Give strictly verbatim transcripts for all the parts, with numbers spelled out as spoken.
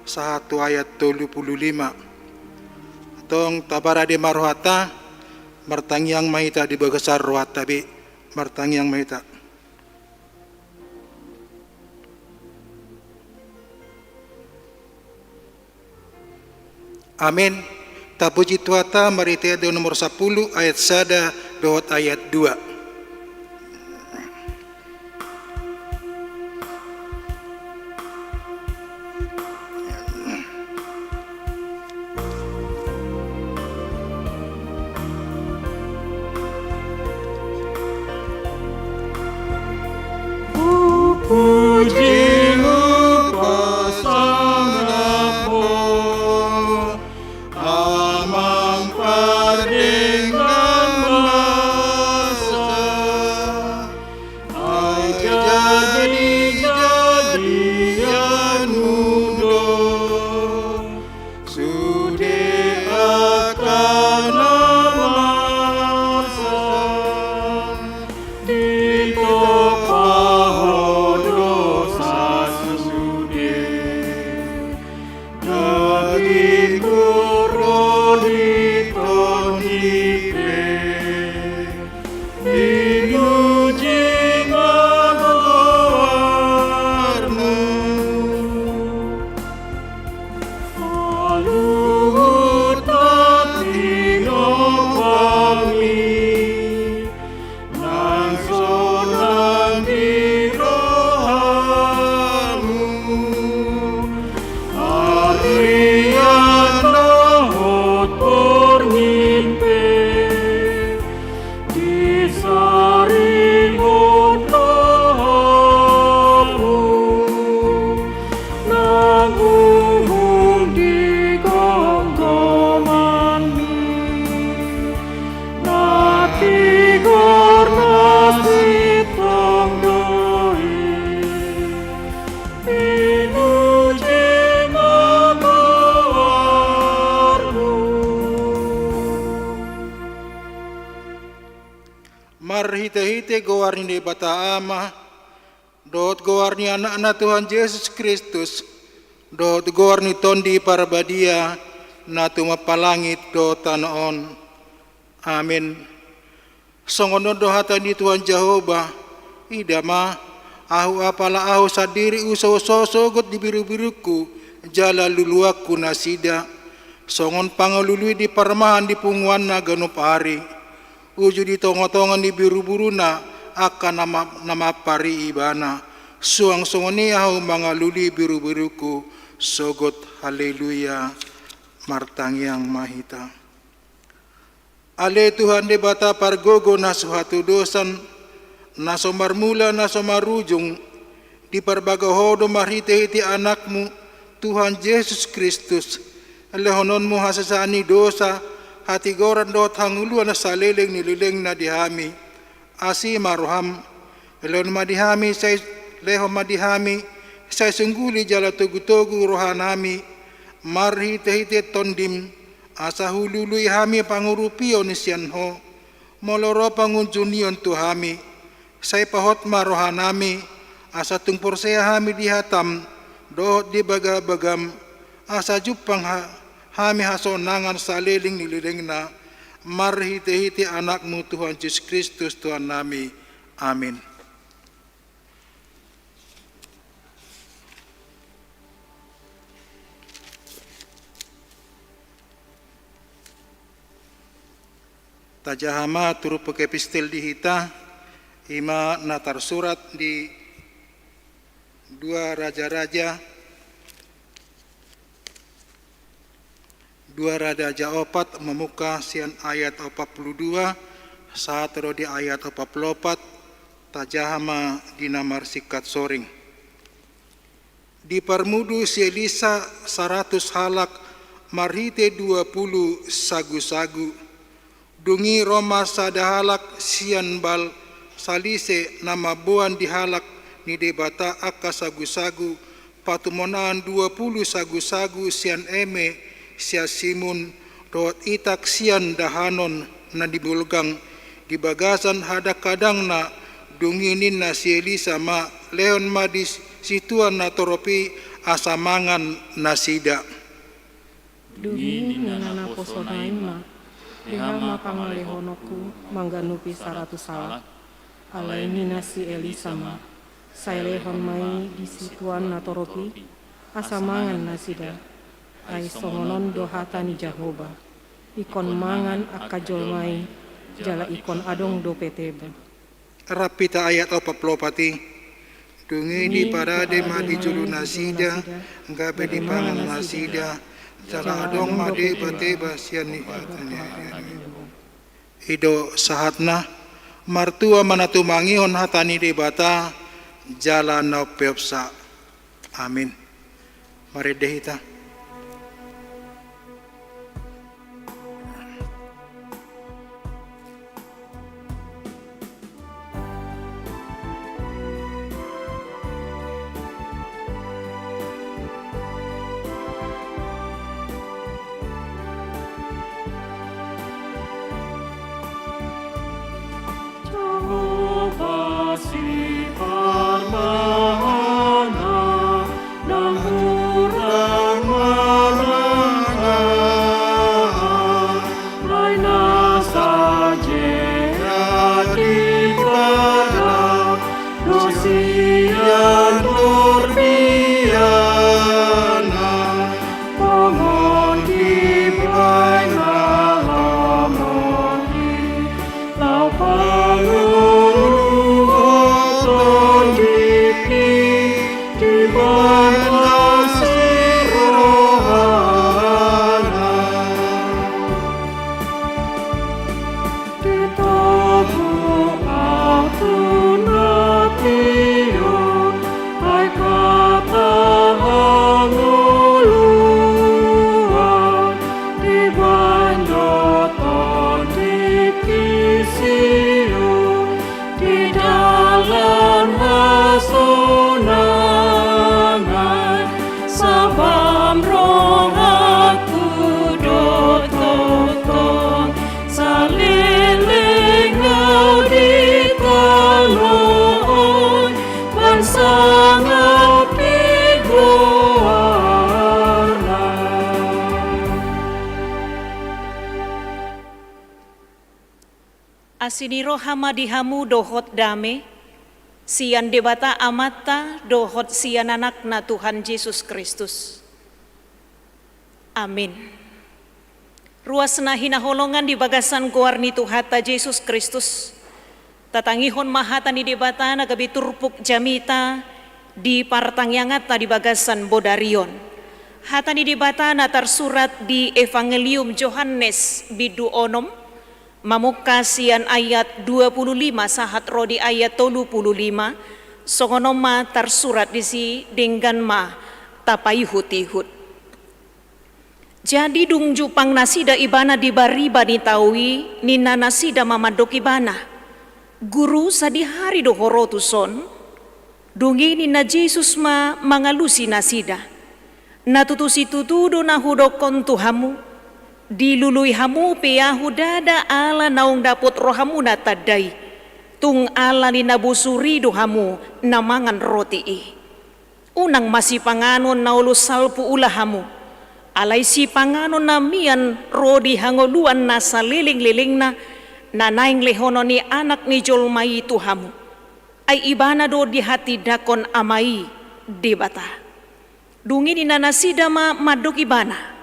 sahat tu ayat tolu pulu lima. Tong taparade ma rohanta, martangiang ma hita di bagasan rohanta be, martangiang ma hita. Amin. Tapuji Tuhanta, marhite Ende nomor sampulu ayat sada dohot ayat dua. Puji, hupasangap Ho, Amang pardenggan basa, ai jadi-jadianMu do sude angka na masa, ditompa Ho do sasude. Dagingku ro di tondi pe, pinuji ma goarMu. Saluhut na tinompami, nang sonang di rohaMu, arian dohot borngin pe, disaringot rohaMu, nang uhum di gomgomanMi. Na tigor na sintong do i, pinuji ma goarMu. Marhite-hite goar ni Debata Ama, dohot goar ni AnakNa Tuhan Jesus Kristus, dohot goar ni Tondi Parbadia, na tumompa langit dohot tano on. Amin. Songon on do hata ni Tuhan Jahowa: Ida ma, Ahu, apala Ahu sandiri husouso sogot di birubirungKu jala luluanKu nasida, songon pangalului di parmahan di punguanna ganup ari, uju di tongatonga ni birubiruNa angka na ma-, na mampari Ibana. Suang songon i Ahu mangalului birubirungKu sogot. Haleluya. Martangiang ma hita. Ale Tuhan Debata pargogo na so hatudosan, na so marmula na so marujung, diparbaga Ho do marhitehite AnakMu, Tuhan Jesus Kristus, lehononMu hasesaan ni dosa, hatigoran dohot hangoluan saleleng ni lelengna di hami. Asi ma rohaM, lehon ma di hami sai, lehon ma di hami sai sungguli jala togutogu rohanami, marhitehite TondiM, asa hulului hami pangurupion sian Ho, molo ro pangunjunion tu hami. Sai pahot ma rohanami, asa tung porsea hami di hataM dohot di bagabagaM, asa jumpang ha-, hami hasonangan saleleng ni lelengna, marhitehite AnakMu Tuhan Jesus Kristus Tuhannami. Amin. Tajaha ma turpuk epistel di hita, i ma na tarsurat di Dua Raja-raja, Dua Raja-raja opat, mamungka sian ayat opat pulu dua sahat ro di ayat opat pulu opat. Tajaha ma di na marsingkat soring. Diparmudu si Elisa saratus halak marhite dua pulu sagusagu. Dung i ro ma sada halak sian Baal Salise na mamboan di halak ni Debata angka sagusagu, patumonaan dua pulu sagusagu sian eme, sian simun, dohot itak sian dahanon na nibolgang di bagasan hadangkadangna. Dung i ninna si Elisa ma: Lehon ma di situan na torop i asa mangan nasida. Dung i ninna naposona i ma, beha ma pangalehononku mangganupi saratus halak? Alai ninna si Elisa ma, sai lehon ma i di situan natorop i, asa mangan nasida. Ai songon on do hata ni Jahowa, ingkon mangan angka jolma i, jala ingkon adong dope teba. Rap hita ayat opat pulu opat i. Dung i diparade ma di julu nasida, gabe dipangan nasida, jala adong ma deba-deba sian ni hata ni Jahowa. I do sahatna. Martua ma na tumangihon hata ni Debata jala na umpeopsa. Amin. Marende hita. Jahowa siparmahanan, naung hurang manang aha, ai na sajea dipadah do sian turbiana, tongon dibaen na lamoti, laho pangoluhon tondipi dibaen na sirohana. Di togu ahu na tio, ai hata hangoluan, dibaen do tondipi sio, di dalan hasonangan, sabam rohangku do tongtong, saleleng ahu di tano on, mansangap di goarna. Asi ni roha ma di hamu dohot dame, sian Debata Amanta dohot sian Anakna Tuhan Jesus Kristus. Amin. Ruas na hinaholongan di bagasan goar ni Tuhanta Jesus Kristus, tatangihon ma hata ni Debata na gabe turpuk jamita di partangianganta di bagasan bodari on. Hata ni Debata na tarsurat di Evangelium Johannes bindu onom, mamungka sian ayat dua pulu lima sahat ro di ayat tolu pulu lima, songon on ma tarsurat disi, denggan ma tapaihut-ihut. Jadi dung jumpang nasida Ibana di bariba ni tao i, ninna nasida ma mandok Ibana, Guru, sadihari do Ho ro tuson? Dung i ninna Jesus ma mangalusi nasida, Na tutu situtu do na hudokkon tu hamu, dilului hamu pe Ahu ndada ala naung dapot rohamuna tanda i, tung ala ni na bosur i do hamu na mangan roti i. Unang ma sipanganon na olo salpu ula hamu, alai sipanganon na mian ro di hangoluan na salelenglelengna, na naeng lehonon ni Anak ni jolma i tu hamu. Ai Ibana do dihatindangkon Ama i, Debata. Dung i ninna nasida ma mandok Ibana,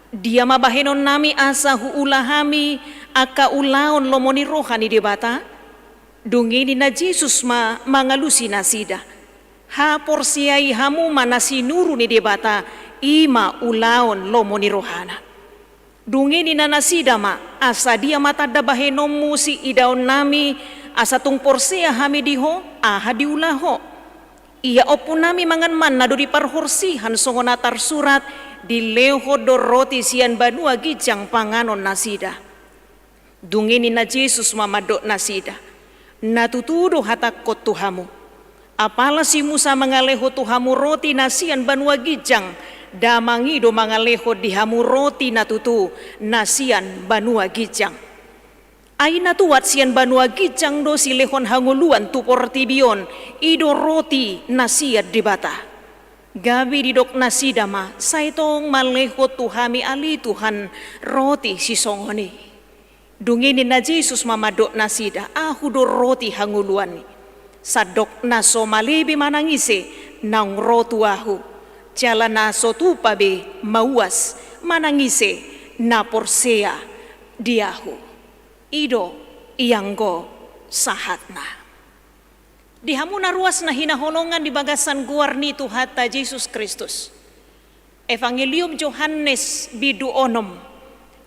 Dia ma bahenonnami asa huula hami angka ulaon lomo ni roha ni Debata? Dung i ninna Jesus ma mangalusi nasida, Haporseai hamu ma na sinuru ni Debata, i ma ulaon lomo ni rohana. Dung i ninna nasida ma, Asa dia ma tanda bahenonmu siidaonnami, asa tung porsea hami di Ho, aha diula Ho? Ia ompunami mangan manna do di parhorsihan, songon na tarsurat, Dilehon do roti sian banua ginjang panganon nasida. Dung i ninna Jesus ma mandok nasida, Na tutu do hatangkon tu hamu, apala si Musa mangaleho tu hamu roti na sian banua ginjang, Damang i do mangalehon di hamu roti na tutu na sian banua ginjang. Ai na tuat sian banua ginjang do silehon hangoluan tu portibi on, i do roti na sian Debata. Gabe didok nasida ma, "Sai tong malehon tu hami ale Tuhan roti sisongon i." Dung i ninna Jesus ma mandok nasida, "Ahu do roti hangoluan i. Sandok na so malebe manang ise naung ro tu Ahu, jala na so tupa be mauas manang ise na porsea di Ahu." I do ianggo sahatna. Di hamu na ruas na hinaholongan di bagasan goar ni Tuhanta Jesus Kristus. Evangelium Johannes bindu onom,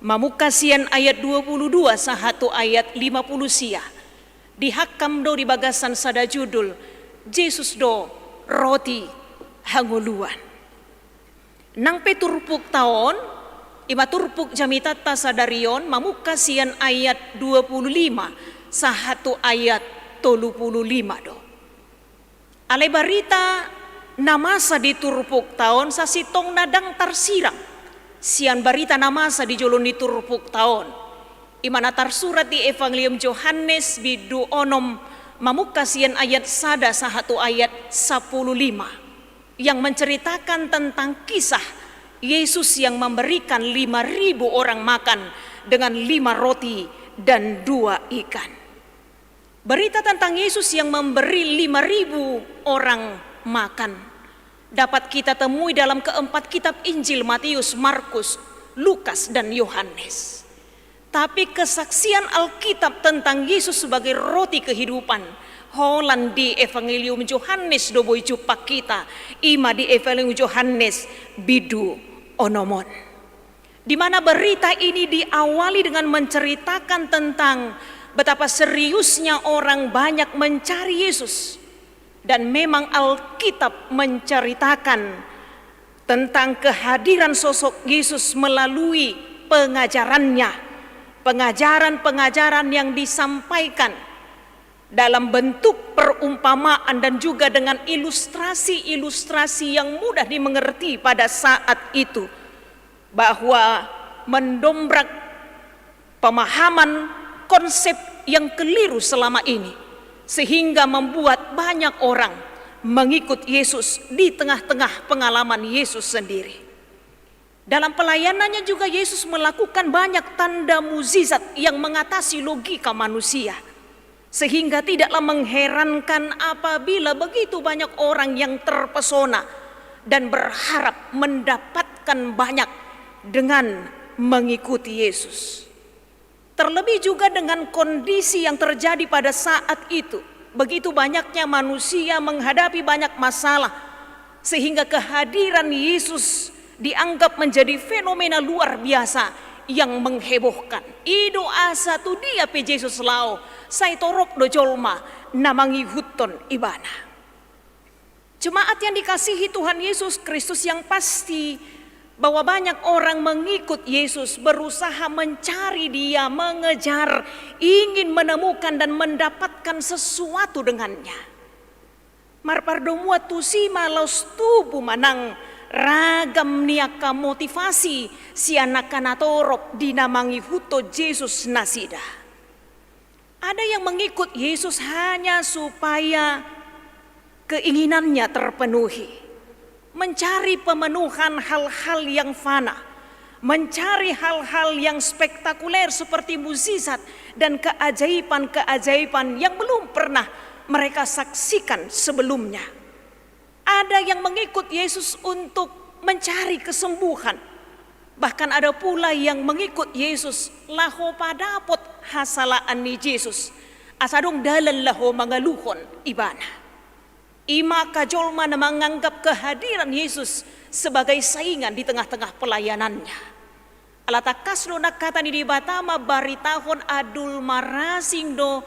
mamungka sian ayat dua puluh dua sahat tu ayat lima puluh sia. Dihangkam do di bagasan sada judul, Jesus do roti hangoluan. Nang pe turpukta on, i ma turpuk jamitanta sadari on, mamungka sian ayat dua puluh lima sahat tu ayat tolu puluh lima do. Alai barita na masa di turpukta on sasintongna ndang tarsirang sian barita na masa di jolo ni turpukta on. I ma na tarsurat di Evangelium Johannes bindu onom, mamungka sian ayat sada sahat tu ayat sampulu lima, yang menceritakan tentang kisah Yesus yang memberikan lima ribu orang makan dengan lima roti dan dua ikan. Berita tentang Yesus yang memberi lima ribu orang makan dapat kita temui dalam keempat kitab Injil, Matius, Markus, Lukas, dan Yohanes. Tapi kesaksian Alkitab tentang Yesus sebagai roti kehidupan holan di Evangelium Johannes do boi jumpang hita, i ma di Evangelium Johannes bindu onom on. Di mana berita ini diawali dengan menceritakan tentang betapa seriusnya orang banyak mencari Yesus. Dan memang Alkitab menceritakan tentang kehadiran sosok Yesus melalui pengajarannya, pengajaran-pengajaran yang disampaikan dalam bentuk perumpamaan dan juga dengan ilustrasi-ilustrasi yang mudah dimengerti pada saat itu, bahwa mendobrak pemahaman konsep yang keliru selama ini, sehingga membuat banyak orang mengikut Yesus di tengah-tengah pengalaman Yesus sendiri. Dalam pelayanannya juga Yesus melakukan banyak tanda mujizat yang mengatasi logika manusia, sehingga tidaklah mengherankan apabila begitu banyak orang yang terpesona dan berharap mendapatkan banyak dengan mengikuti Yesus. Terlebih juga dengan kondisi yang terjadi pada saat itu. Begitu banyaknya manusia menghadapi banyak masalah, sehingga kehadiran Yesus dianggap menjadi fenomena luar biasa yang menghebohkan. I do asa tu dia pe Jesus laho, sai torop do jolma na mangihuthon Ibana. Jemaat yang dikasihi Tuhan Yesus Kristus, yang pasti bahwa banyak orang mengikut Yesus, berusaha mencari Dia, mengejar, ingin menemukan dan mendapatkan sesuatu dengannya. Marpardomuan tusi ma laos tubu manang ragam ni angka motivasi sian angka natorop di na mangihuthon Jesus nasida. Ada yang mengikut Yesus hanya supaya keinginannya terpenuhi, mencari pemenuhan hal-hal yang fana, mencari hal-hal yang spektakuler seperti mukjizat dan keajaiban-keajaiban yang belum pernah mereka saksikan sebelumnya. Ada yang mengikut Yesus untuk mencari kesembuhan. Bahkan ada pula yang mengikut Yesus laho padapot hasalaan ni Jesus, asa adong dalan laho mangaluhon Ibana. I ma angka jolma na menganggap kehadiran Yesus sebagai saingan di tengah-tengah pelayanannya. Ala tangkas do nang hata ni Debata mambaritahon andul marasing do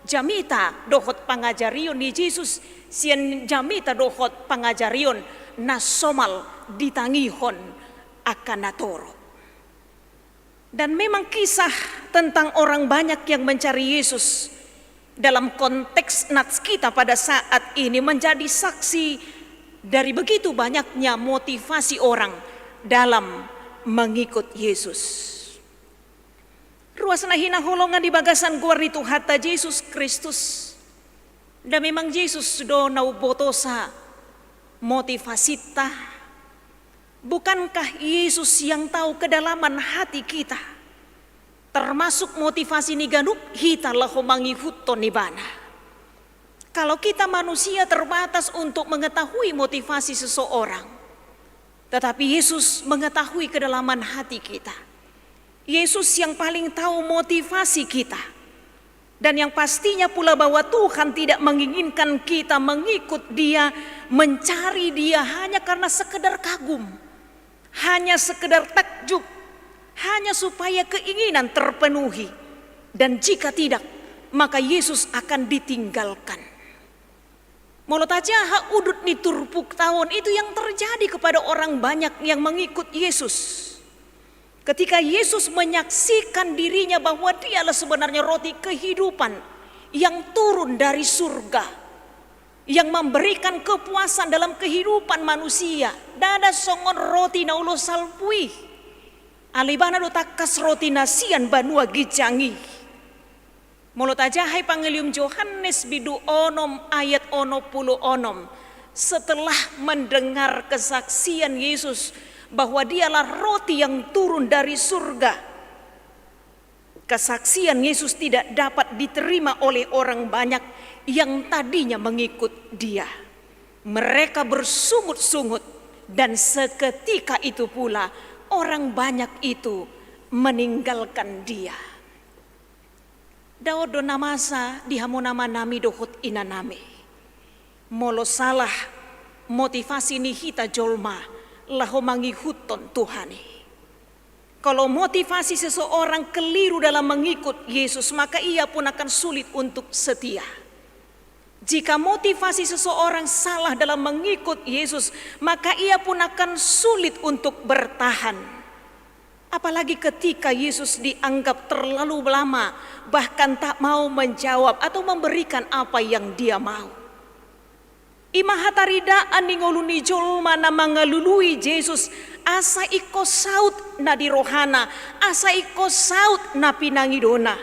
jamita dohot pangajarion ni Jesus sian jamita dohot pangajarion na somal ditangihon angka natorop. Dan memang kisah tentang orang banyak yang mencari Yesus dalam konteks nats kita pada saat ini menjadi saksi dari begitu banyaknya motivasi orang dalam mengikut Yesus. Ruas na hinaholongan di bagasan goar ni Tuhanta Jesus Kristus. Dan memang Jesus do na umbotosa Motivasinta, bukankah Yesus yang tahu kedalaman hati kita? Termasuk motivasi ni ganup hita laho mangihuthon Ibana. Kalau kita manusia terbatas untuk mengetahui motivasi seseorang, tetapi Yesus mengetahui kedalaman hati kita. Yesus yang paling tahu motivasi kita. Dan yang pastinya pula bahwa Tuhan tidak menginginkan kita mengikut Dia, mencari Dia hanya karena sekedar kagum, hanya sekedar takjub, hanya supaya keinginan terpenuhi. Dan jika tidak, maka Yesus akan ditinggalkan. Molo tajaha udut ni turpukta on, itu yang terjadi kepada orang banyak yang mengikut Yesus. Ketika Yesus menyaksikan dirinya bahwa Dialah sebenarnya roti kehidupan yang turun dari surga, yang memberikan kepuasan dalam kehidupan manusia, ndada songon roti na ulos salpu i. Alai Ibana do tangkas roti na sian banua ginjang i. Molo tajaha Evangelium Johannes bindu onom ayat onom pulu onom, setelah mendengar kesaksian Yesus bahwa Dialah roti yang turun dari surga, kesaksian Yesus tidak dapat diterima oleh orang banyak yang tadinya mengikut Dia. Mereka bersungut-sungut, dan seketika itu pula orang banyak itu meninggalkan Dia. Dao do na masa di hamu amanami dohot inanami, molo salah motivasi ni hita jolma laho mangihuthon Tuhan i. Kalau motivasi seseorang keliru dalam mengikut Yesus, maka ia pun akan sulit untuk setia. Jika motivasi seseorang salah dalam mengikut Yesus, maka ia pun akan sulit untuk bertahan. Apalagi ketika Yesus dianggap terlalu lama, bahkan tak mau menjawab atau memberikan apa yang Dia mau. I ma hataridaan ni ngolu ni jolma na mangalului Jesus, asa ingkon saut na di rohana, asa ingkon saut na pinangidona.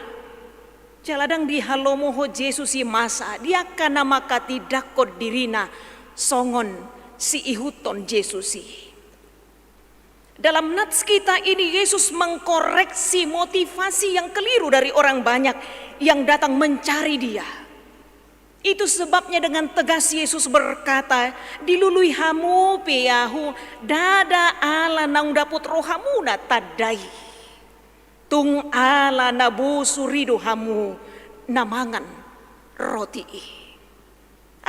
Jala ndang dihalomohon Jesus i masa di angka na manghatindanghon dirina songon siihuthon Jesus i. Dalam nats kita ini, Yesus mengkoreksi motivasi yang keliru dari orang banyak yang datang mencari Dia. Itu sebabnya dengan tegas Yesus berkata, "Dilului hamu pe Ahu, ndada ala naung dapot rohamuna tanda i. Tung ala na bosur i do hamu na mangan roti i."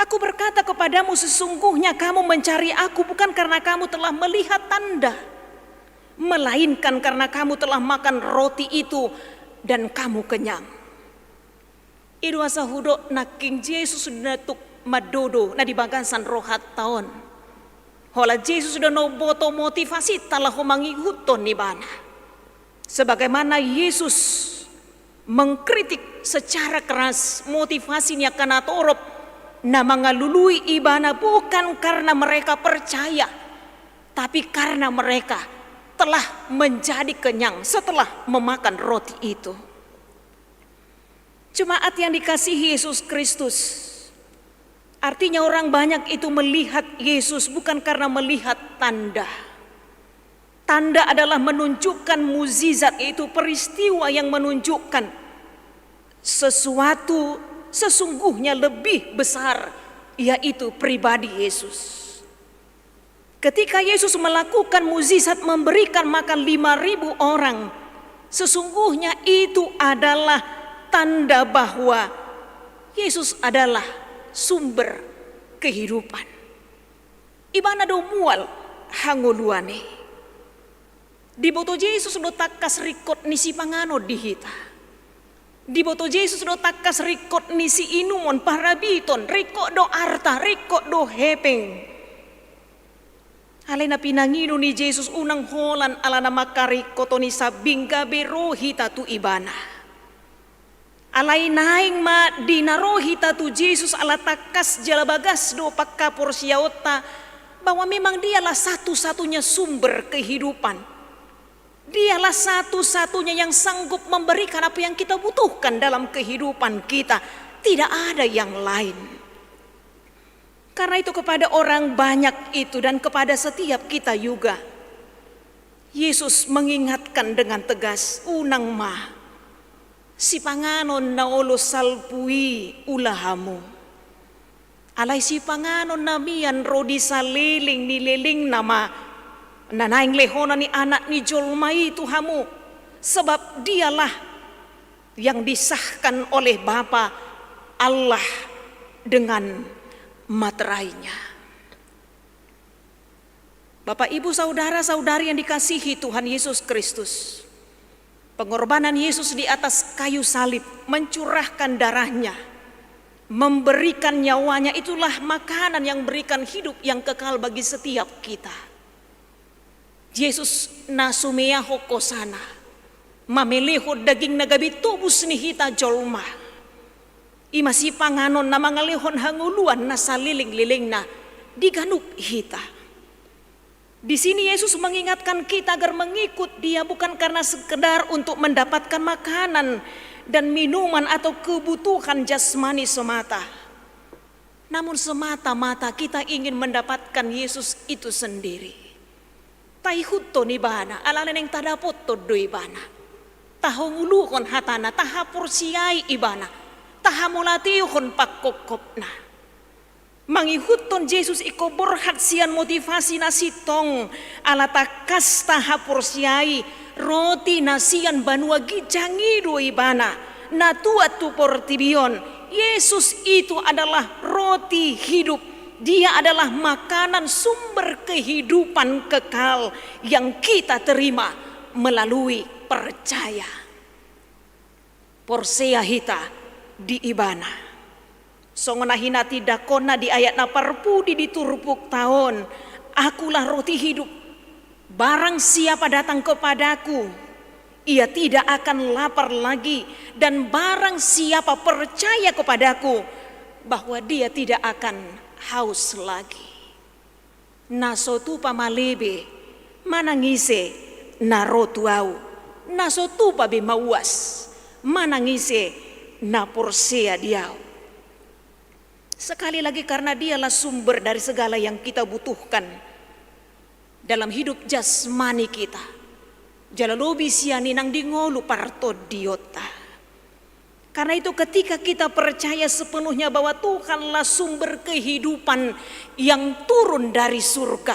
Aku berkata kepadamu, sesungguhnya kamu mencari Aku bukan karena kamu telah melihat tanda, melainkan karena kamu telah makan roti itu dan kamu kenyang. I do asa hudok nangkin Jesus do na tuk mandodo na di bagasan rohanta on. Holan Jesus do na umboto motivasinta laho mangihuthon Ibana. Sebagaimana Jesus mengkritik secara keras motivasi ni angka natorop na mangalului Ibana bukan karena mereka percaya, tapi karena mereka telah menjadi kenyang setelah memakan roti itu. Jemaat yang dikasihi Yesus Kristus, artinya orang banyak itu melihat Yesus bukan karena melihat tanda. Tanda adalah menunjukkan mujizat, yaitu peristiwa yang menunjukkan sesuatu sesungguhnya lebih besar, yaitu pribadi Yesus. Ketika Yesus melakukan mujizat memberikan makan lima ribu orang, sesungguhnya itu adalah tanda bahwa Yesus adalah sumber kehidupan. Ibana do mual hangoluan i. Diboto Jesus do tangkas ringkot ni sipanganon di hita. Diboto Jesus do tangkas ringkot ni siinumon, parabiton, ringkot do arta, ringkot do hepeng. Alai na pinangido ni Jesus unang holan ala na mangkaringkothon i sambing gabe ro hita tu Ibana. Alai naeng ma di na ro hita tu Jesus ala tangkas jala bagas do panghaporseaonta bahwa memang Dialah satu-satunya sumber kehidupan. Dialah satu-satunya yang sanggup memberikan apa yang kita butuhkan dalam kehidupan kita. Tidak ada yang lain. Karena itu, kepada orang banyak itu dan kepada setiap kita juga, Yesus mengingatkan dengan tegas, "Unang ma sipanganon na olo salpu i ula hamu. Alai sipanganon na mian ro di saleleng ni lelengna ma na naeng lehona ni Anak ni jolma i tu hamu, sebab Dialah yang disahkan oleh Bapa Allah dengan materainya." Bapak, Ibu, saudara-saudari yang dikasihi Tuhan Yesus Kristus, pengorbanan Yesus di atas kayu salib, mencurahkan darahnya, memberikan nyawanya, itulah makanan yang memberikan hidup yang kekal bagi setiap kita. Jesus na sumeahon hosana, mamelehon dagingna gabe tobus ni hita jolma. I ma sipanganon na mangalehon hangoluan na saleleng-lelengna di ganup hita. Di sini Yesus mengingatkan kita agar mengikut Dia bukan karena sekedar untuk mendapatkan makanan dan minuman atau kebutuhan jasmani semata, namun semata-mata kita ingin mendapatkan Yesus itu sendiri. Taihuthon Ibana, alana naeng tadapothon do Ibana. Tahangoluhon hatana, tahaporseai Ibana, tahamauliatehon pangkophopna. Mangihuthon Jesus ingkon borhat sian motivasi na sintong, ala tangkas tahaporseai, roti na sian banua ginjang i do Ibana, na tuat tu portibi on. Yesus itu adalah roti hidup. Dia adalah makanan sumber kehidupan kekal yang kita terima melalui percaya. Porsea hita di Ibana. Songon na hinatindangkonna di ayat na parpudi di turpukta on, "Akulah roti hidup. Barang siapa datang kepada-Ku, ia tidak akan lapar lagi, dan barang siapa percaya kepada-Ku, bahwa dia tidak akan haus lagi." Na so tupa malebe manang ise na ro tu Ahu, na so tupa be mauas manang ise na porsea di Ahu. Sekali lagi, karena Dialah sumber dari segala yang kita butuhkan dalam hidup jasmani kita, jala lobi sian i nang di ngolu partondionta. Karena itu, ketika kita percaya sepenuhnya bahwa Tuhanlah sumber kehidupan yang turun dari surga,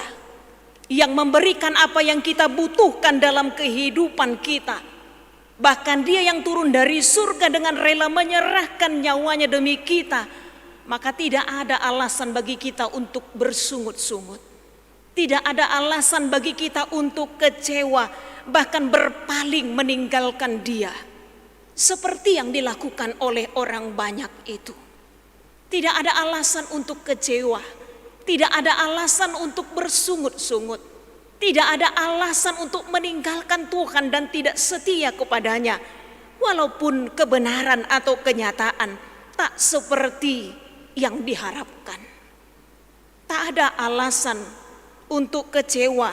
yang memberikan apa yang kita butuhkan dalam kehidupan kita, bahkan Dia yang turun dari surga dengan rela menyerahkan nyawanya demi kita, maka tidak ada alasan bagi kita untuk bersungut-sungut. Tidak ada alasan bagi kita untuk kecewa, bahkan berpaling meninggalkan Dia, seperti yang dilakukan oleh orang banyak itu. Tidak ada alasan untuk kecewa, tidak ada alasan untuk bersungut-sungut, tidak ada alasan untuk meninggalkan Tuhan dan tidak setia kepada-Nya, walaupun kebenaran atau kenyataan tak seperti yang diharapkan. Tak ada alasan untuk kecewa,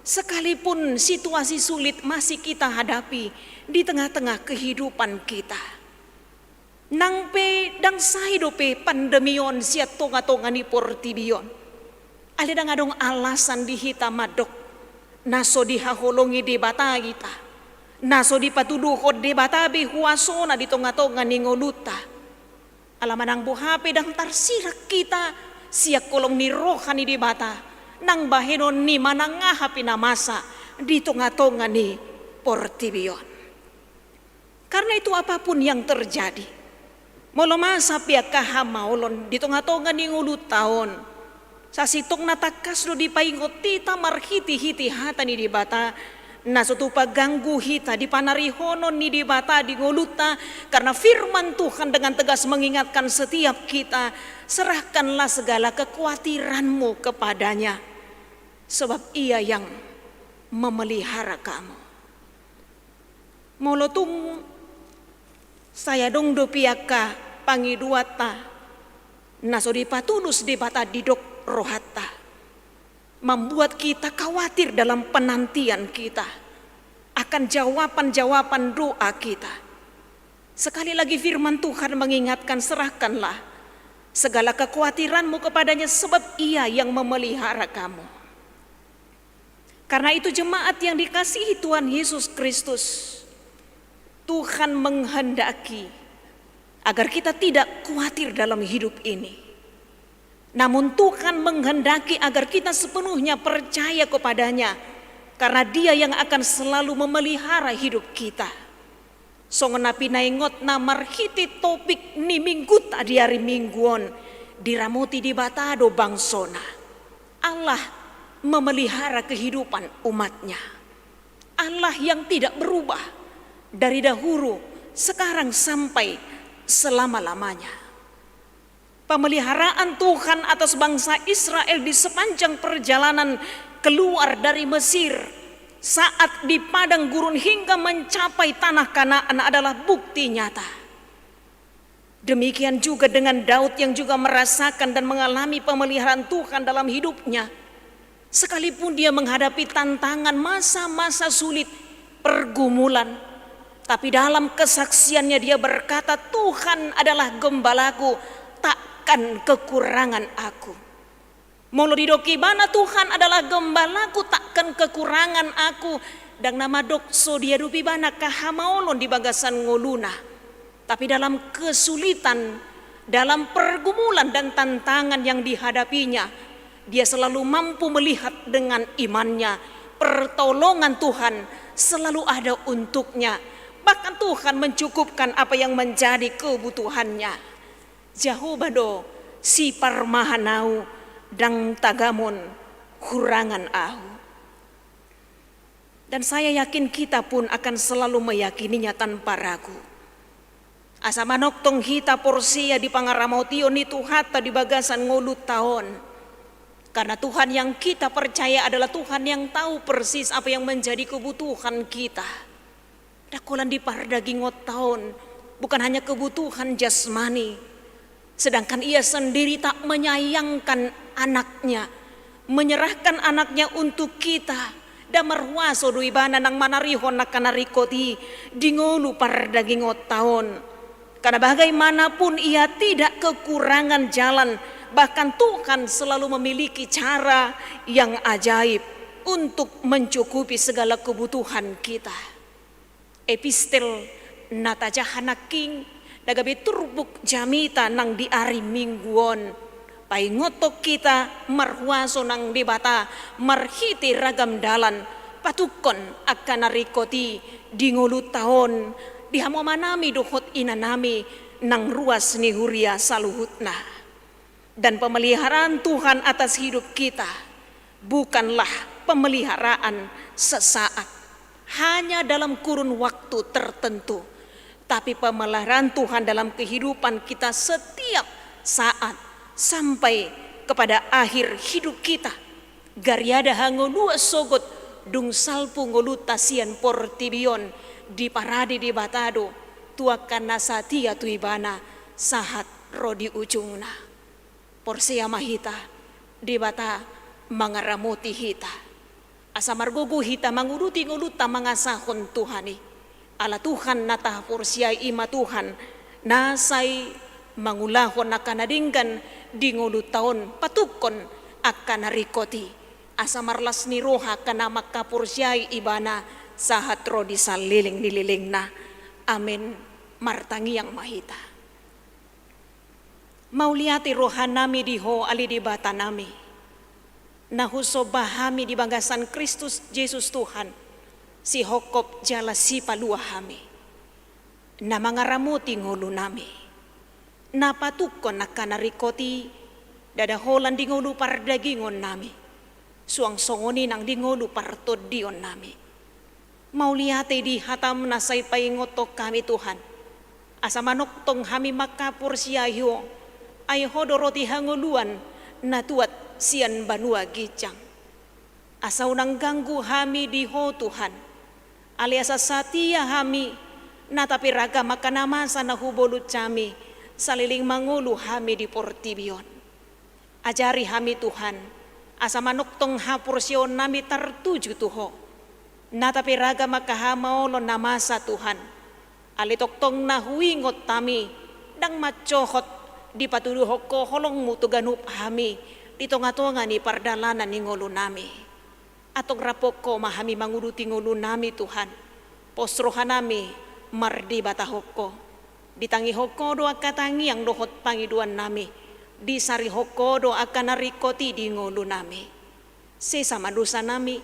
sekalipun situasi sulit masih kita hadapi di tengah-tengah kehidupan kita. Nang pe ndang sae dope pandemi on sian tonga-tonga ni portibi on, alai ndang adong alasan di hita mandok na so dihaholongi Debata hita, na so dipatuduhon Debata be huaso-Na di tonga-tonga ni ngolunta. Ala manang boha pe ndang tarsirak hita sian holong ni roha ni Debata nang bahenon ni manang aha pe na masa di tonga-tonga ni portibi on. Karena itu, apapun yang terjadi, molo masa pe angka hamaolon di tonga-tonga ni ngolunta on, sasintongna tangkas do dipaingot hita marhite-hite hata ni Debata, na so tupa ganggu hita di panarihonon ni Debata di ngolunta, karena firman Tuhan dengan tegas mengingatkan setiap kita, "Serahkanlah segala kekhawatiranmu kepada-Nya, sebab Ia yang memelihara kamu." Molo tung sai adong dope angka pangidoanta na so dipatulus Debata didok rohanta, membuat kita khawatir dalam penantian kita akan jawaban-jawaban doa kita. Sekali lagi, firman Tuhan mengingatkan, "Serahkanlah segala kekhawatiranmu kepada-Nya, sebab Ia yang memelihara kamu. Karena itu, jemaat yang dikasihi Tuhan Yesus Kristus, Tuhan menghendaki agar kita tidak khawatir dalam hidup ini. Namun, Tuhan menghendaki agar kita sepenuhnya percaya kepada-Nya, karena Dia yang akan selalu memelihara hidup kita. Songon na pinaingotna marhite topik ni mingguta di ari Minggu on, diramoti Debata do bangsona. Allah memelihara kehidupan umat-Nya. Allah yang tidak berubah dari dahulu, sekarang, sampai selama-lamanya. Pemeliharaan Tuhan atas bangsa Israel di sepanjang perjalanan keluar dari Mesir, saat di padang gurun hingga mencapai tanah Kanaan adalah bukti nyata. Demikian juga dengan Daud yang juga merasakan dan mengalami pemeliharaan Tuhan dalam hidupnya. Sekalipun dia menghadapi tantangan, masa-masa sulit, pergumulan, tapi dalam kesaksiannya dia berkata, "Tuhan adalah gembalaku, takkan kekurangan aku." Molo didok ibana, "Tuhan adalah gembalaku, takkan kekurangan aku," ndang na mandok so diadop ibana angka hamaolon di bagasan ngoluna. Tapi dalam kesulitan, dalam pergumulan dan tantangan yang dihadapinya, dia selalu mampu melihat dengan imannya, pertolongan Tuhan selalu ada untuknya. Bahkan Tuhan mencukupkan apa yang menjadi kebutuhannya. Jahowa do siparmahan ahu, ndang tagamon hurangan ahu. Dan saya yakin kita pun akan selalu meyakininya tanpa ragu. Asa manongtong hita porsea di pangaramotion ni Tuhanta di bagasan ngolunta on. Karena Tuhan yang kita percaya adalah Tuhan yang tahu persis apa yang menjadi kebutuhan kita. Ndang holan di pardagingonta on, bukan hanya kebutuhan jasmani, sedangkan Ia sendiri tak menyayangkan Anak-Nya, menyerahkan Anak-Nya untuk kita. Ndang marhuaso do Ibana nang manarihon angka na ringkot i di ngolu pardagingonta on. Karena bagaimanapun Ia tidak kekurangan jalan, bahkan Tuhan selalu memiliki cara yang ajaib untuk mencukupi segala kebutuhan kita. Epistel na tajaha nangkin na gabe turpuk jamita nang di ari Minggu on, paingothon hita marhuaso nang Debata marhite ragam dalan, patukkon angka na ringkot i di ngolunta on, di hamu amanami dohot inanami nang ruas ni huria saluhutna. Dan pemeliharaan Tuhan atas hidup kita bukanlah pemeliharaan sesaat, hanya dalam kurun waktu tertentu, tapi pemeliharaan Tuhan dalam kehidupan kita setiap saat sampai kepada akhir hidup kita. Gariada hangoluan sogot dung salpu ngolunta sian portibi on, diparade Debata do tu angka na satia tu Ibana sahat ro di ujungna. Porsea ma hita, Debata mangaramoti hita. Asa margogo hita manguduti ngolunta mangasahon Tuhan i. Ala Tuhan na tahaporseai i ma Tuhan na sai mangulahon angka na denggan di ngolunta on, patukkon angka na ringkot i. Asa marlas ni roha angka na mangkaporseai Ibana sahat ro di saleleng ni lelengna. Amen. Martangiang ma hita. Mauliate rohanami di Ho ale Debatanami, na husomba hami di bagasan Kristus Jesus Tuhan, sihophop jala sipalua hami, na mangaramoti ngolunami, na patukkon angka na ringkot i, ndada holan di ngolu pardagingonnami, suang songon i nang di ngolu partondionnami. Mauliate di hatam na sai paingothon hami Tuhan, asa manongtong hami mangkaporseai Ho, ai Ho do roti hangoluan na tuat sian banua ginjang. Asa unang ganggu hami di Ho Tuhan, alai asa satia hami, natapi ragam angka na masa na hubolut hami, saleleng mangolu hami di portibi on. Ajari hami Tuhan, asa manongtong haporseaonnami tartuju tu Ho. Natapi ragam angka hamaolon na masa Tuhan, alai tongtong na huingot hami, ndang mancohot, Dipatuduhon Ho holong-Mu tu ganup hami di tonga-tonga ni pardalanan ni ngolunami. Antong raphon Ho ma hami manguduti ngolunami, Tuhan. Pos rohanami, mardebatahon Ho. Ditangihon Ho do angka tangiang dohot pangidoannami. Disarihon Ho do angka na ringkot i di ngolunami. Sesa ma dosanami,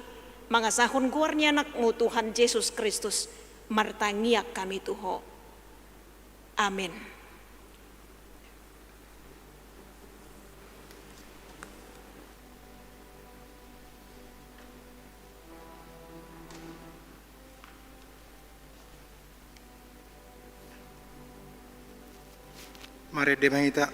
mangasahon goar ni Anak-Mu Tuhan Jesus Kristus, martangiang hami tu Ho. Amen. Marende ma hita.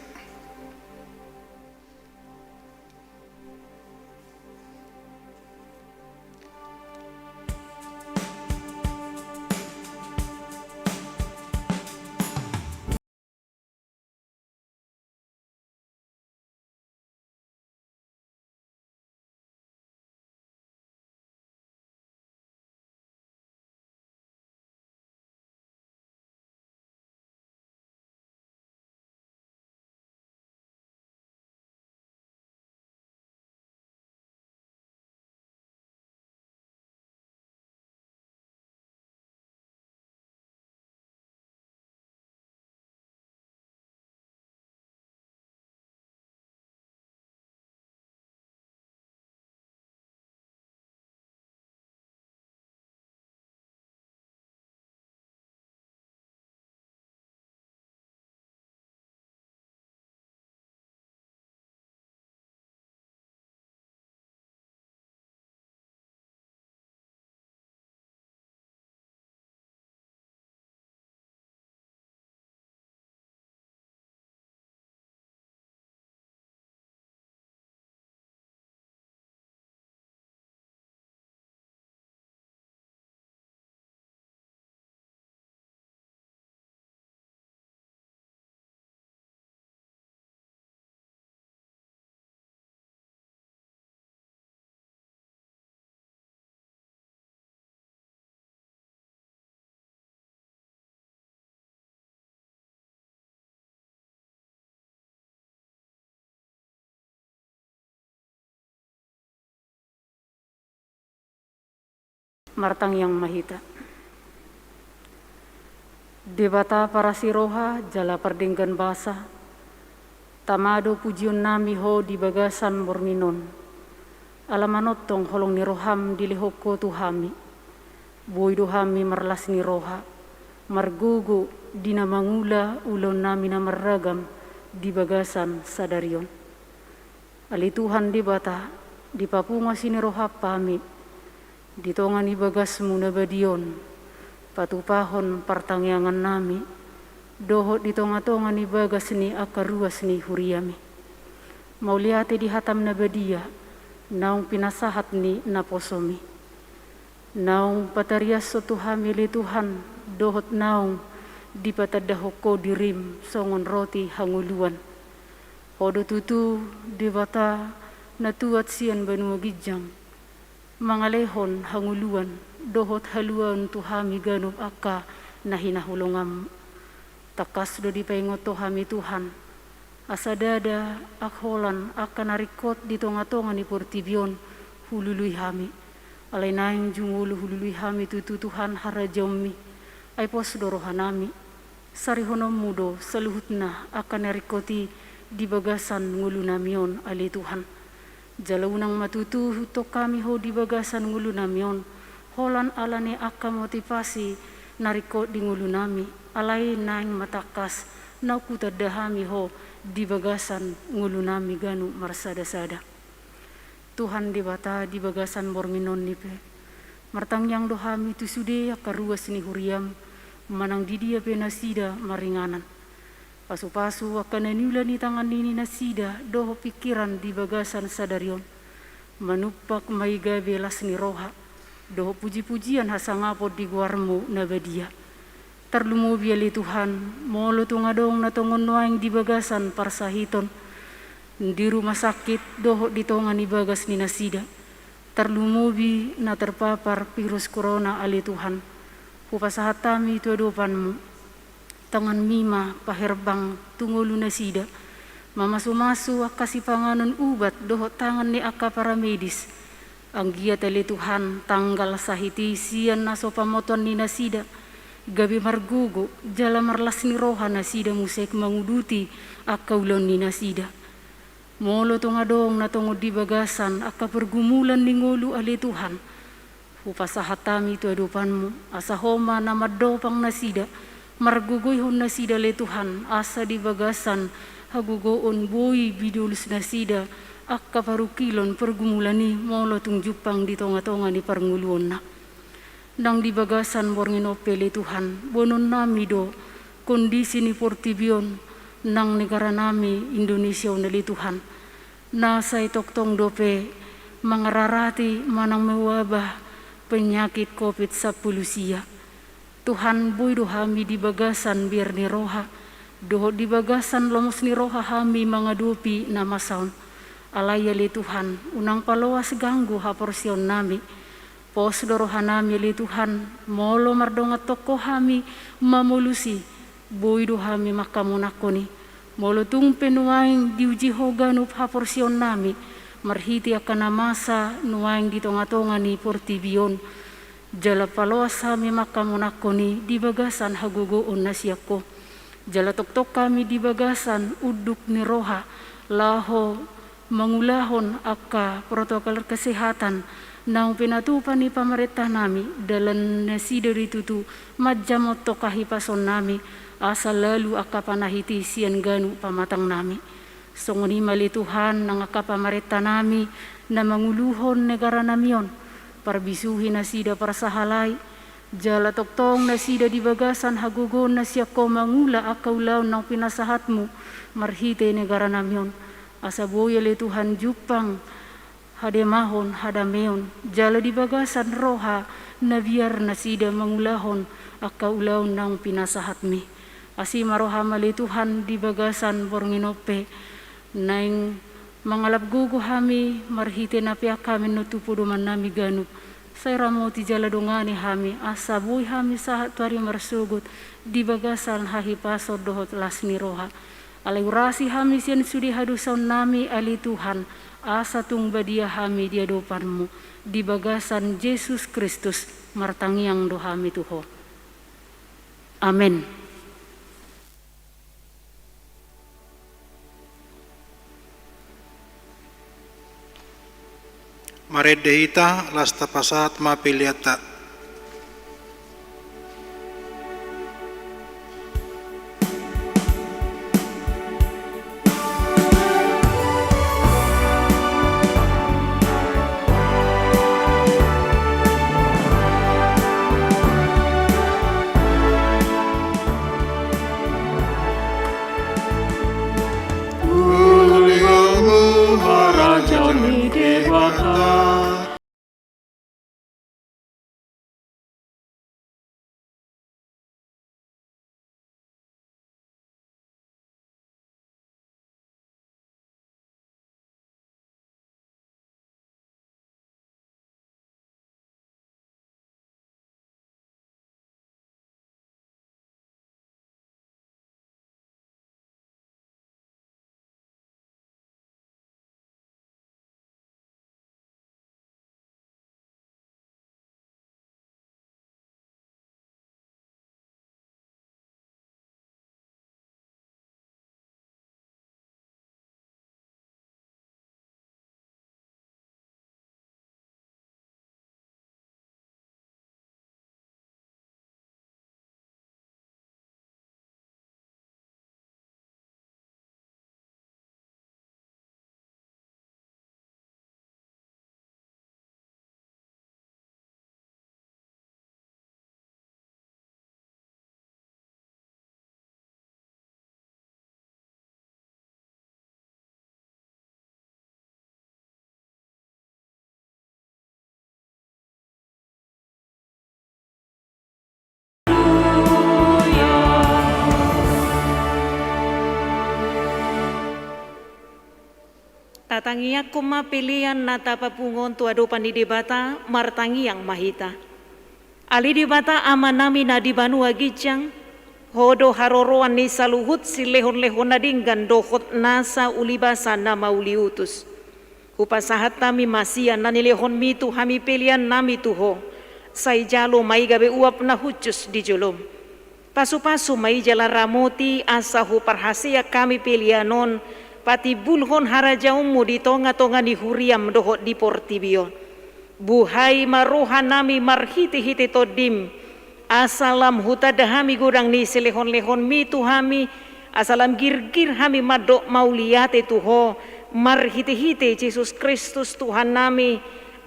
Martangiang ma hita. Debata parasi roha jala pardenggan basa, tama do pujionnami Ho di bagasan borngin on. Ala manongtong holong ni roham dilehon Ho tu hami. Boi do hami marlas ni roha, margogo di na mangula ulaonnami na marragam di bagasan sadari on. Ale Tuhan Debata, dipapungu asi ni roham hami, di tonga ni bagasmu na badia on, patupahon partangiangannami, dohot di tonga-tonga ni bagas ni angka ruas ni huriami. Mauliate di hatam na badia, naung pinasahat ni naposomi. Naung patariashon tu hami ale Tuhan, dohot naung dipatandahon Ho dirim songon roti hangoluan. Ho do tutu Debata na tuat sian banua ginjang, mangalehon hangoluan dohot haluaon tu hami ganup angka na hinaholonganmu. Tangkas do dipaingot Ho hami Tuhan, asa ndada holan angka na ringkot di tonga-tonga ni portibi on hulului hami. Alai naeng jumolo hulului hami tutu Tuhan harajaonmi, ai pos do rohanami. Sarihononmu do saluhutna angka na ringkot i di bagasan ngolunami on ale Tuhan. Jala unang ma tutu huthon hami Ho di bagasan ngolunami on, holan ala ni angka motivasi na ringkot di ngolunami, alai naeng ma tangkas naung hutanda hami Ho di bagasan ngolunami ganup marsada-sada. Tuhan Debata di bagasan borngin on nipe, martangiang do hami tu sude angka ruas ni huriam, manang di dia pe nasida maringanan. Pasu-pasu angka na niula ni tangan ni nasida dohot pingkiran di bagasan sadari on. Manumpak ma i gabe las ni roha dohot puji-pujian hasangapon di goarmu na badia. Tarlumobi ale Tuhan, molo tung adong na tongon nuaeng di bagasan parsahiton, di rumah sakit dohot di tonga ni bagas ni nasida. Tarlumobi na terpapar virus corona ale Tuhan. Hupasahat hami tu adopanmu. Tanganmi ma paherbang tu ngolu nasida, Mamasumasu angka sipanganon ubat dohot tangan ni angka paramedis. Anggiat ale Tuhan, tanggal sahit i sian na so pamotoan ni nasida, gabe margogo jala marlas ni roha nasida muse manguduti angka ulaon ni nasida. Molo tung adong na tongon di bagasan angka pergumulan ni ngolu ale Tuhan, hupasahat hami tu adopanmu, asa Ho ma na mandopang nasida, margogoihon nasida ale Tuhan, asa di bagasan hagogoon boi bidolus nasida angka parungkilon pergumulan i molo tung jumpang di tongatonga ni parngoluonna. Nang di bagasan borngin on pe ale Tuhan, boanonnami do kondisi ni portibi on, nang negaranami Indonesia on ale Tuhan, na sai tongtong dope mangararati manang mewabah penyakit covid sampulu sia. Tuhan, boi do hami di bagasan biar ni roha dohot di bagasan lomos ni roha hami mangadopi na masa on. Alai ale Tuhan, unang paloas ganggu haporseaonnami. Pos do rohanami ale Tuhan, molo mardongan tongko hami mamolusi, boi do hami mangkamonangkon i. Molo tung pe nuaeng diuji Ho ganup haporseaonnami marhite angka na masa nuaeng di tongatonga ni portibi on, jala paloas hami mangkamonangkon i di bagasan hagogoon na sian Ho. Jala tongtong hami di bagasan unduk ni roha laho mangulahon angka protokol kesehatan naung pinatupa ni pamarentahnami, dalan nasida do i tutu manjamothon hahipasoonnami, asa lalu angka panahit i sian ganup pamatangnami. Songon i ma ale Tuhan, nang angka pamarentahnami na manguluhon negaranami on, parbisuhi nasida parsahalai, jala tongtong nasida di bagasan hagogoon na sian Ho mangula angka ulaon naung pinasahatmu marhite negaranami on. Asa boi ale Tuhan jumpang hademahon, hadameon, jala di bagasan roha na biar nasida mangulahon angka ulaon naung pinasahatmi. Asi ma roham ale Tuhan di bagasan borngin on pe, naeng mangalap gogo hami marhite na peak hami annon tu podomannami ganup. Sai ramoti jala dongani hami, asa boi hami sahat tu ari marsogot di bagasan hahipason dohot las ni roha. Alai urasi hami sian sude hadosaonnami ale Tuhan, asa tung badia hami di adopanmu. Di bagasan Jesus Kristus martangiang do hami tu Ho. Amen. Marende hita, laos tapasahat ma peleanta. Haleluya, harajaon ni Debata. Tatangiangkon ma pelean na tapapungu on tu adopan ni Debata, martangiang ma hita. Ale Debata Amanami na di banua ginjang, Ho do haroroan ni saluhut silehonlehon na denggan dohot nasa ulibasa na mauliutus. Hupasahat hami ma sian na nilehonmi tu hami pelean nami tu Ho, sai jalo ma i gabe uap na hushus di jolom. Pasupasu ma i jala ramoti asa huparhaseang hami pelean on patimbulhon harajaonmu di tongatonga ni huriam dohot di portibi on. Buhai ma roha nami marhitehite Tondim, asa lam hutanda hami godang ni silehonlehonmi tu hami, asa lam girgir hami mandok mauliate tu Ho, marhitehite Jesus Kristus Tuhan nami.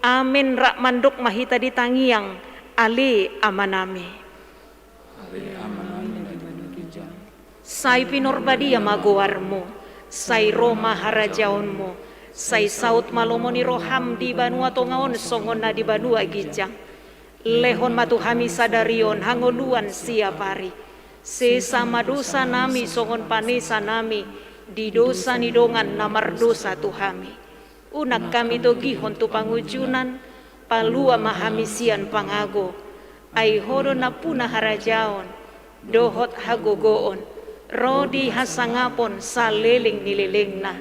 Amen. Rap mandok ma hita di tangiang: Ale Amanami. Ale Amanami na di banua ginjang. Sai pinarbadia ma goarmu. Sai ro ma harajaonmu. Sai saut ma lomo ni roham di banua tonga on songon na di banua ginjang. Lehon ma tu hami sadari on hangoluan siapari. Sesa ma dosa nami songon panesa nami di dosa ni dongan na mardosa tu hami. Unang hami togihon tu pangunjunan, palua ma hami sian pangago. Ai Ho do nampuna harajaon, dohot hagogoon, ro di hasangapon saleleng ni lelengna.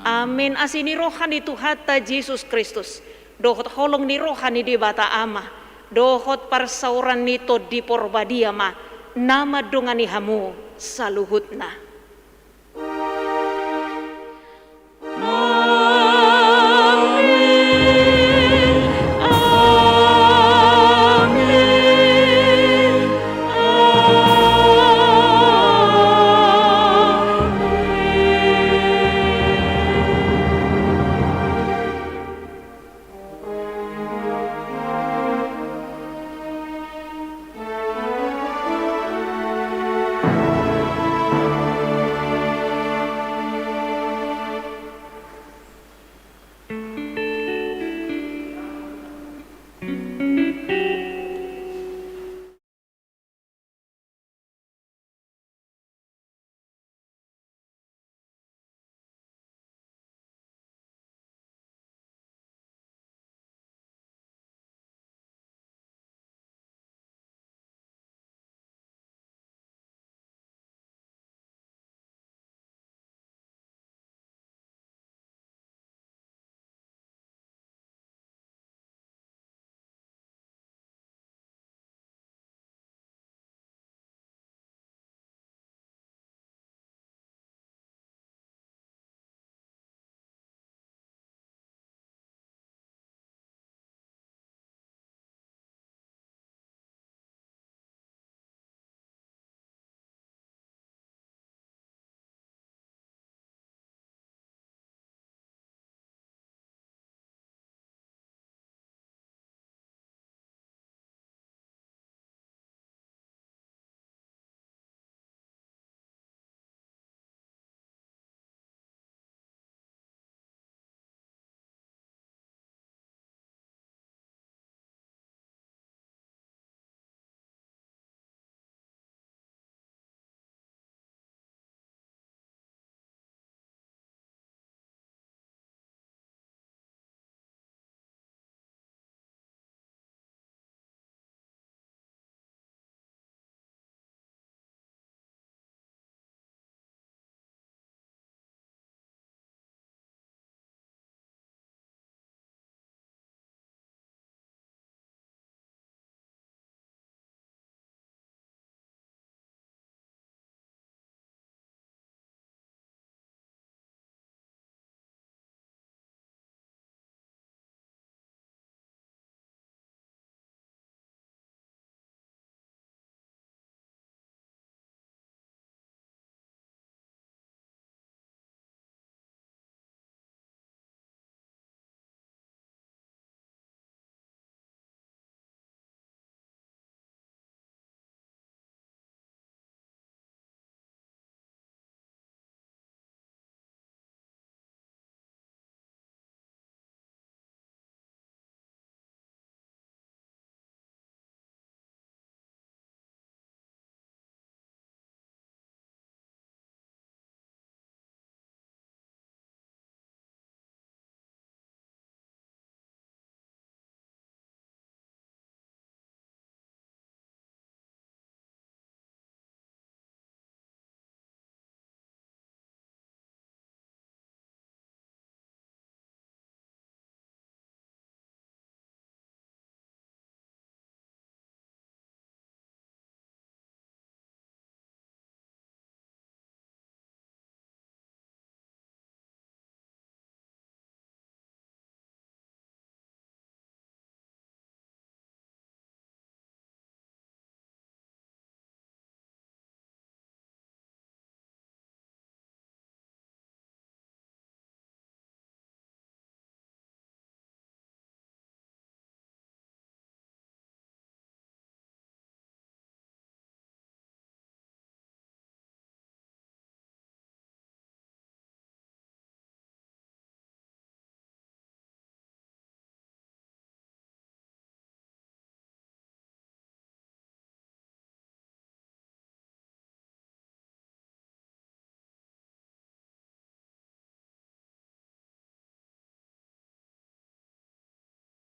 Amen. Asi ni roha ni Tuhanta Jesus Kristus, dohot holong ni roha ni Debata Ama, dohot parsaoran ni Tondi Porbadia ma na mandongani hamu saluhutna.